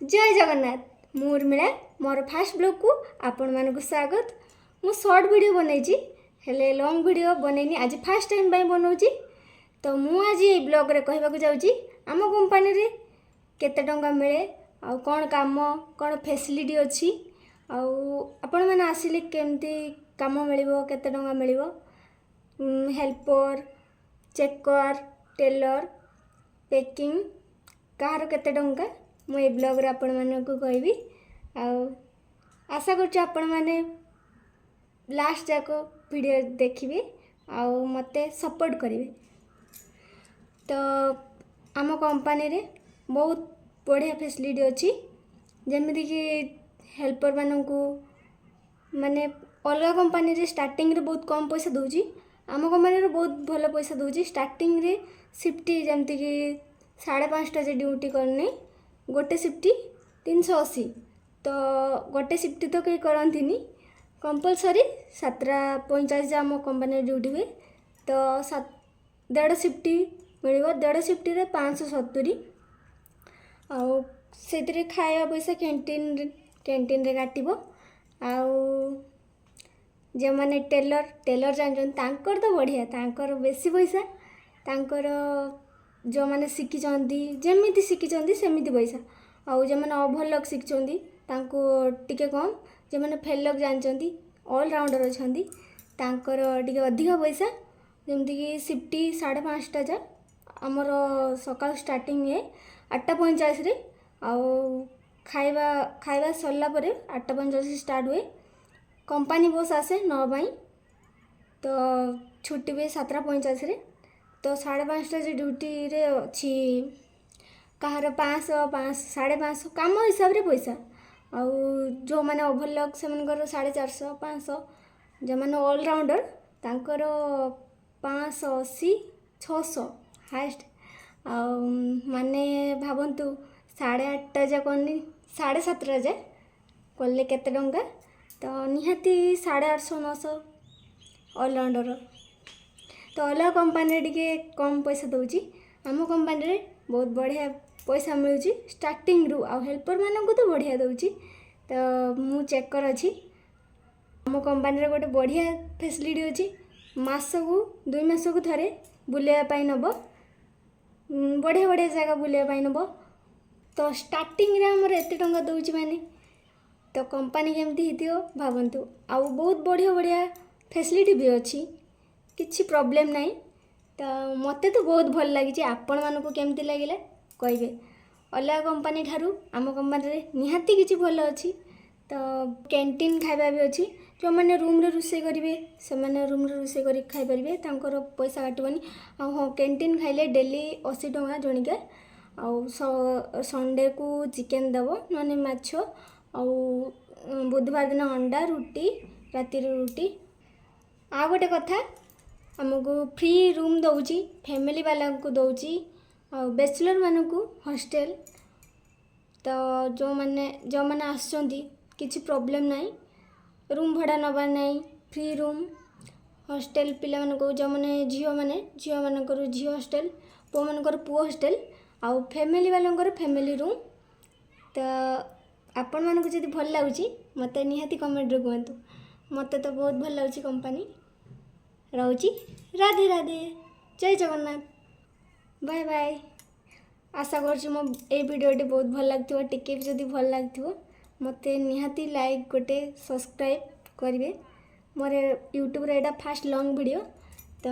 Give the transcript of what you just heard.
ଜୟ ଜଗନ୍ନାଥ। ମୁଁ ଉର୍ମିଳା। ମୋର ଫାଷ୍ଟ ବ୍ଲଗ୍କୁ ଆପଣମାନଙ୍କୁ ସ୍ୱାଗତ। ମୁଁ ସର୍ଟ ଭିଡ଼ିଓ ବନେଇଛି, ହେଲେ ଲଙ୍ଗ୍ ଭିଡ଼ିଓ ବନେଇନି। ଆଜି ଫାଷ୍ଟ ଟାଇମ୍ ପାଇଁ ବନଉଛି। ତ ମୁଁ ଆଜି ଏଇ ବ୍ଲଗ୍ରେ କହିବାକୁ ଯାଉଛି, ଆମ କମ୍ପାନୀରେ କେତେ ଟଙ୍କା ମିଳେ ଆଉ କ'ଣ କାମ, କ'ଣ ଫେସିଲିଟି ଅଛି, ଆଉ ଆପଣମାନେ ଆସିଲେ କେମିତି କାମ ମିଳିବ, କେତେ ଟଙ୍କା ମିଳିବ, ହେଲ୍ପର, ଚେକର୍, ଟେଲର୍, ପ୍ୟାକିଂ, କାହାର କେତେ ଟଙ୍କା, ମୁଁ ଏଇ ବ୍ଲଗ୍ରେ ଆପଣମାନଙ୍କୁ କହିବି। ଆଉ ଆଶା କରୁଛି ଆପଣମାନେ ଲାଷ୍ଟ ଯାକ ଭିଡ଼ିଓ ଦେଖିବେ ଆଉ ମୋତେ ସପୋର୍ଟ କରିବେ। ତ ଆମ କମ୍ପାନୀରେ ବହୁତ ବଢ଼ିଆ ଫେସିଲିଟି ଅଛି। ଯେମିତିକି ହେଲ୍ପରମାନଙ୍କୁ, ମାନେ ଅଲଗା କମ୍ପାନୀରେ ଷ୍ଟାର୍ଟିଂରେ ବହୁତ କମ୍ ପଇସା ଦେଉଛି, ଆମ କମ୍ପାନୀରେ ବହୁତ ଭଲ ପଇସା ଦେଉଛି। ଷ୍ଟାର୍ଟିଂରେ ସିଫ୍ଟ, ଯେମିତିକି 5:30 ଯେ ଡ୍ୟୁଟି କରିନି, ଗୋଟେ ସିଫ୍ଟ 380। ତ ଗୋଟେ ସିଫ୍ଟ ତ କେହି କରନ୍ତିନି, କମ୍ପଲସରି 7:45 ଆମ କମ୍ପାନୀରେ ଡ୍ୟୁଟି ହୁଏ। ତ ଦେଢ଼ ସିଫ୍ଟ ମିଳିବ। ଦେଢ଼ ସିଫ୍ଟରେ 570। ଆଉ ସେଥିରେ ଖାଇବା ପଇସା କ୍ୟାଣ୍ଟିନରେ କାଟିବ। ଆଉ ଯେଉଁମାନେ ଟେଲର୍ ଜାଣିଛନ୍ତି, ତାଙ୍କର ତ ବଢ଼ିଆ, ତାଙ୍କର ବେଶୀ ପଇସା। ତାଙ୍କର ଯେଉଁମାନେ ଶିଖିଛନ୍ତି, ଯେମିତି ଶିଖିଛନ୍ତି ସେମିତି ପଇସା। ଆଉ ଯେଉଁମାନେ ଓଭରଲକ୍ ଶିଖିଛନ୍ତି, ତାଙ୍କୁ ଟିକେ କମ୍। ଯେଉଁମାନେ ଫେଲକ୍ ଜାଣିଛନ୍ତି, ଅଲରାଉଣ୍ଡର୍ ଅଛନ୍ତି, ତାଙ୍କର ଟିକେ ଅଧିକ ପଇସା। ଯେମିତିକି ସିଫ୍ଟ 5:30 ଯା ଆମର ସକାଳୁ ଷ୍ଟାର୍ଟିଂ ହୁଏ 8:45ରେ। ଆଉ ଖାଇବା ଖାଇବା ସରିଲା ପରେ 8:45 ଷ୍ଟାର୍ଟ ହୁଏ। କମ୍ପାନୀ ବସ୍ ଆସେ 9 ପାଇଁ। ତ ଛୁଟି ହୁଏ 7:45ରେ। ତ 5:30 ଯେ ଡ୍ୟୁଟିରେ ଅଛି, କାହାର 500, 500, 550, କାମ ହିସାବରେ ପଇସା। ଆଉ ଯେଉଁମାନେ ଓଭରଲକ୍, ସେମାନଙ୍କର 450, 500। ଯେଉଁମାନେ ଅଲରାଉଣ୍ଡର୍, ତାଙ୍କର 580, 600 ହାଏଷ୍ଟ। ଆଉ ମାନେ ଭାବନ୍ତୁ, 8:30 ଯା କରନି, 7:30 ଯାଏ କଲେ କେତେ ଟଙ୍କା? ତ ନିହାତି 850, 900 ଅଲରାଉଣ୍ଡର। ତ ଅଲଗା କମ୍ପାନୀରେ ଟିକେ କମ୍ ପଇସା ଦେଉଛି, ଆମ କମ୍ପାନୀରେ ବହୁତ ବଢ଼ିଆ ପଇସା ମିଳୁଛି ଷ୍ଟାର୍ଟିଂରୁ। ଆଉ ହେଲ୍ପରମାନଙ୍କୁ ତ ବଢ଼ିଆ ଦେଉଛି। ତ ମୁଁ ଚେକର୍ ଅଛି। ଆମ କମ୍ପାନୀରେ ଗୋଟେ ବଢ଼ିଆ ଫେସିଲିଟି ଅଛି। ମାସକୁ, 2 ମାସକୁ ଥରେ ବୁଲିବା ପାଇଁ ନେବ, ବଢ଼ିଆ ବଢ଼ିଆ ଜାଗା ବୁଲିବା ପାଇଁ ନେବ। ତ ଷ୍ଟାର୍ଟିଂରେ ଆମର ଏତେ ଟଙ୍କା ଦେଉଛି, ମାନେ ତ କମ୍ପାନୀ କେମିତି ହେଇଥିବ ଭାବନ୍ତୁ। ଆଉ ବହୁତ ବଢ଼ିଆ ବଢ଼ିଆ ଫେସିଲିଟି ବି ଅଛି, କିଛି ପ୍ରୋବ୍ଲେମ୍ ନାହିଁ। ତ ମୋତେ ତ ବହୁତ ଭଲ ଲାଗିଛି। ଆପଣମାନଙ୍କୁ କେମିତି ଲାଗିଲା କହିବେ। ଅଲଗା କମ୍ପାନୀ ଠାରୁ ଆମ କମ୍ପାନୀରେ ନିହାତି କିଛି ଭଲ ଅଛି। ତ କ୍ୟାଣ୍ଟିନ୍ ଖାଇବା ବି ଅଛି। ଯେଉଁମାନେ ରୁମ୍ରେ ରୋଷେଇ କରିବେ, ସେମାନେ ରୁମ୍ରେ ରୋଷେଇ କରିକି ଖାଇପାରିବେ, ତାଙ୍କର ପଇସା କାଟିବନି। ଆଉ ହଁ, କ୍ୟାଣ୍ଟିନ୍ ଖାଇଲେ ଡେଲି 80 ଟଙ୍କା ଜଣିକା। ଆଉ ସଣ୍ଡେକୁ ଚିକେନ୍ ଦେବ, ନହେଲେ ମାଛ। ଆଉ ବୁଧବାର ଦିନ ଅଣ୍ଡା, ରୁଟି, ରାତିରେ ରୁଟି। ଆଉ ଗୋଟେ କଥା, ଆମକୁ ଫ୍ରି ରୁମ୍ ଦେଉଛି, ଫ୍ୟାମିଲି ବାଲାଙ୍କୁ ଦେଉଛି ଆଉ ବ୍ୟାଚଲର୍ମାନଙ୍କୁ ହଷ୍ଟେଲ୍। ତ ଯେଉଁମାନେ ଯେଉଁମାନେ ଆସୁଛନ୍ତି, କିଛି ପ୍ରୋବ୍ଲେମ୍ ନାହିଁ, ରୁମ୍ ଭଡ଼ା ନେବାର ନାହିଁ, ଫ୍ରି ରୁମ୍, ହଷ୍ଟେଲ୍ ପିଲାମାନଙ୍କୁ। ଯେଉଁମାନେ ଝିଅମାନେ, ଝିଅମାନଙ୍କର ଝିଅ ହଷ୍ଟେଲ୍, ପୁଅମାନଙ୍କର ପୁଅ ହଷ୍ଟେଲ୍, ଆଉ ଫ୍ୟାମିଲି ବାଲାଙ୍କର ଫ୍ୟାମିଲି ରୁମ୍। ତ ଆପଣମାନଙ୍କୁ ଯଦି ଭଲ ଲାଗୁଛି, ମୋତେ ନିହାତି କମେଣ୍ଟରେ କୁହନ୍ତୁ। ମୋତେ ତ ବହୁତ ଭଲ ଲାଗୁଛି କମ୍ପାନୀ। ରହୁଛି। ରାଧେ ରାଧେ, ଜୟ ଜଗନ୍ନାଥ, ବାଏ ବାଏ। ଆଶା କରୁଛି ମୋ ଏଇ ଭିଡ଼ିଓଟି ବହୁତ ଭଲ ଲାଗୁଥିବ। ଟିକେ ବି ଯଦି ଭଲ ଲାଗୁଥିବ, ମୋତେ ନିହାତି ଲାଇକ୍ ଗୋଟେ, ସବସ୍କ୍ରାଇବ୍ କରିବେ। ମୋର ୟୁଟ୍ୟୁବରେ ଏଇଟା ଫାଷ୍ଟ ଲଙ୍ଗ୍ ଭିଡ଼ିଓ ତ।